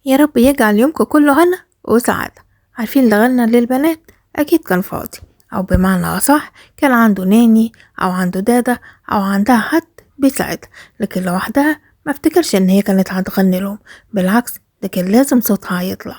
يا رب يجعل يومكم كله هنا وسعادة. عارفين اللي غنى للبنات أكيد كان فاضي، أو بمعنى أصح كان عنده ناني أو عنده دادة أو عندها حد بيساعدها، لكن لوحدها ما افتكرش إن هي كانت هتغني لهم. بالعكس ده كان لازم صوتها هيطلع،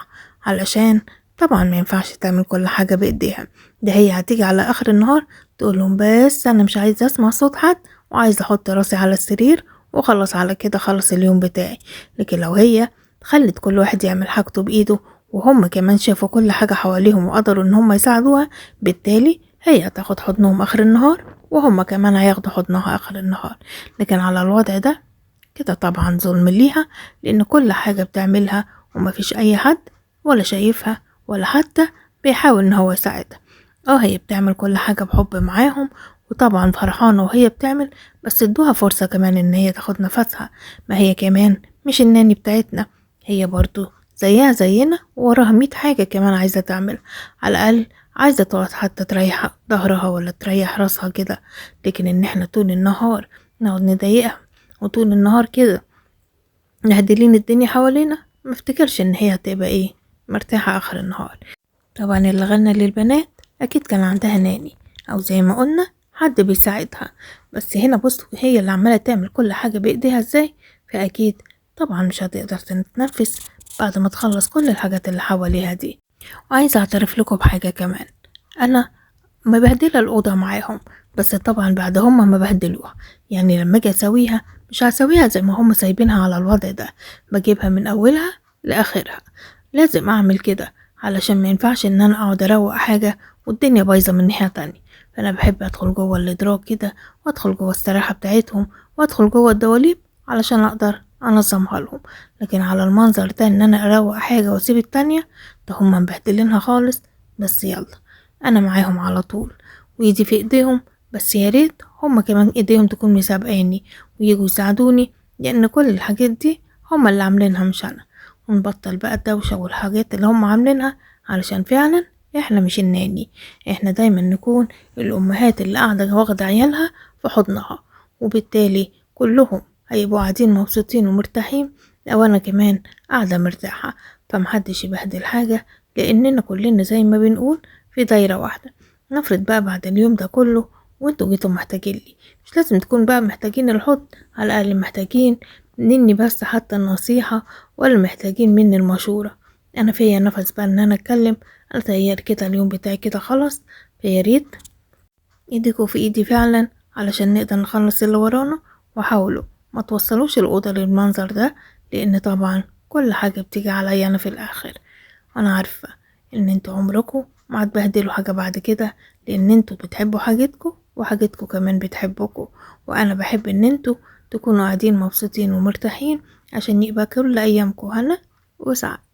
علشان طبعا ما ينفعش تعمل كل حاجة بإيديها. ده هي هتيجي على آخر النهار تقول لهم بس أنا مش عايزة أسمع صوت حد وعايزة أحط راسي على السرير وخلص على كده، خلص اليوم بتاعي. لكن لو هي خلت كل واحد يعمل حاجته بإيده وهم كمان شافوا كل حاجة حواليهم وقدروا إن هم يساعدوها، بالتالي هي هتاخد حضنهم آخر النهار وهم كمان هياخدوا حضنها آخر النهار. لكن على الوضع ده كده طبعا ظلم ليها، لأن كل حاجة بتعملها ومفيش أي حد ولا شايفها ولا حتى بيحاول إن هو يساعدها. هي بتعمل كل حاجة بحب معاهم وطبعا فرحانة وهي بتعمل، بس ادوها فرصة كمان إن هي تاخد نفسها. ما هي كمان مش الناني بتاعتنا، هي برضو زيها زينا ووراها 100 حاجة كمان عايزة تعمل. على الأقل عايزة تقعد حتى تريح ظهرها ولا تريح راسها كده، لكن إن احنا طول النهار نقعد نضايقها وطول النهار كده نهدلين الدنيا حوالينا، ما افتكرش إن هي هتبقى مرتاحة آخر النهار. طبعا اللي غنى للبنات أكيد كان عندها ناني أو زي ما قلنا حد بيساعدها، بس هنا بصوا هي اللي عمالة تعمل كل حاجة بإيديها إزاي، فأكيد طبعا مش هتقدر تتنفس بعد ما تخلص كل الحاجات اللي حواليها دي. وعايزة أعترف لكم بحاجة كمان، أنا مبهدلة الأوضة معاهم، بس طبعا بعد هما ما بهدلوها، يعني لما أجي أسويها مش هسويها زي ما هما سايبينها على الوضع ده، بجيبها من أولها لآخرها. لازم أعمل كده علشان ما ينفعش إن أنا أقعد أروق حاجة والدنيا بايظة من ناحية تانية. فأنا بحب أدخل جوه الإدراج كده وأدخل جوه السراحة بتاعتهم وأدخل جوه الدواليب علشان أقدر أنظمها لهم. لكن على المنظر ده إن أنا أروق حاجة وأسيب التانية، ده هما مبهدلينها خالص. بس يلا أنا معاهم على طول وإيدي في إيديهم، بس يا ريت هما كمان إيديهم تكون مسابقاني ويجوا يساعدوني، لأن كل الحاجات دي هما اللي عاملينها مش أنا. ونبطل بقى الدوشة والحاجات اللي هما عاملينها، علشان فعلا احنا مش الناني، احنا دايما نكون الأمهات اللي قاعدة واخدة عيالها في حضنها، وبالتالي كلهم هيبقوا قاعدين مبسوطين ومرتاحين، أو أنا كمان قاعدة مرتاحة. فمحدش يبهدل حاجة، لأننا كلنا زي ما بنقول في دايرة واحدة. نفرض بقى بعد اليوم ده كله وانتوا جيتوا محتاجين لي، مش لازم تكون بقى محتاجين الحضن، على الأقل محتاجين مني بس حتى النصيحة، ولا محتاجين مني المشورة. أنا فيا نفس بقى إن أنا أتكلم، أنا تيار كده اليوم بتاعي كده خلاص. فياريت ايديكوا في ايدي فعلا علشان نقدر نخلص اللي ورانا، وحاولوا ما توصلوش الأوضة للمنظر ده، لأن طبعا كل حاجة بتيجي عليا أنا في الآخر. أنا عارفة إن انتوا عمركوا ما هتبهدلوا حاجة بعد كده، لأن انتوا بتحبوا حاجتكوا وحاجتكوا كمان بتحبكوا، وأنا بحب إن انتوا تكونوا قاعدين مبسوطين ومرتاحين عشان يبقى كل أيامكوا هنا وسعادة.